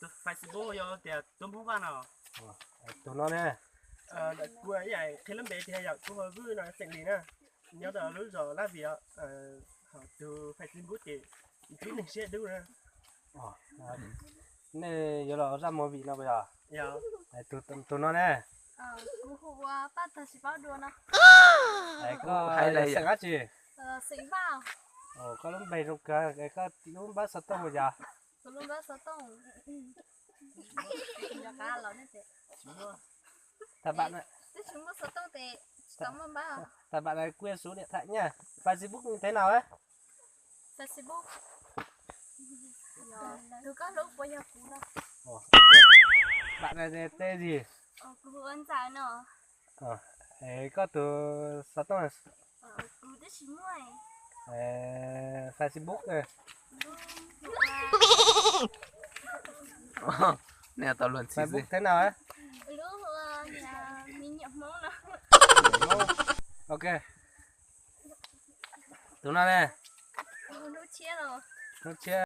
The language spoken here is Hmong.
Tus Facebook yog tias Tub Hmoob Vaj no. Tus no ne? Kuv yam qhia lub npe tias yog kuv hu Vwj no, xeem Lis na, nyob rau lub zos Laj Vim, tus Facebook ces Tub Neeg Siab Dub na. Nej yuav los zaj movie no puas yog? Tus no ne? Kuv hu ua Paj Tag Tsis Paub Dua no. Koj hais xeem dab tsi? Xeem Vaj. Koj lub npe zoo kawg, koj lub npawb xov tooj puas yog? Kuv lub npawb xov tooj. Tam bam, twb tsis muaj xov tooj ces tsis tau muaj npawb. Tam bam na, kuv yuav số điện thoại nha. Facebook thế nào ấy? Facebook. Tus koj hlub puas yog kuv no? Bạn này tên gì? Kuv hu ua Ntxawm no. Koj tus xov tooj? Kuv twb tsis muaj. Facebook. Lub hu ua, me nyuam Hmoob no. Ok. Tus no ne? Hnub Tshiab no. Hnub Tshiab.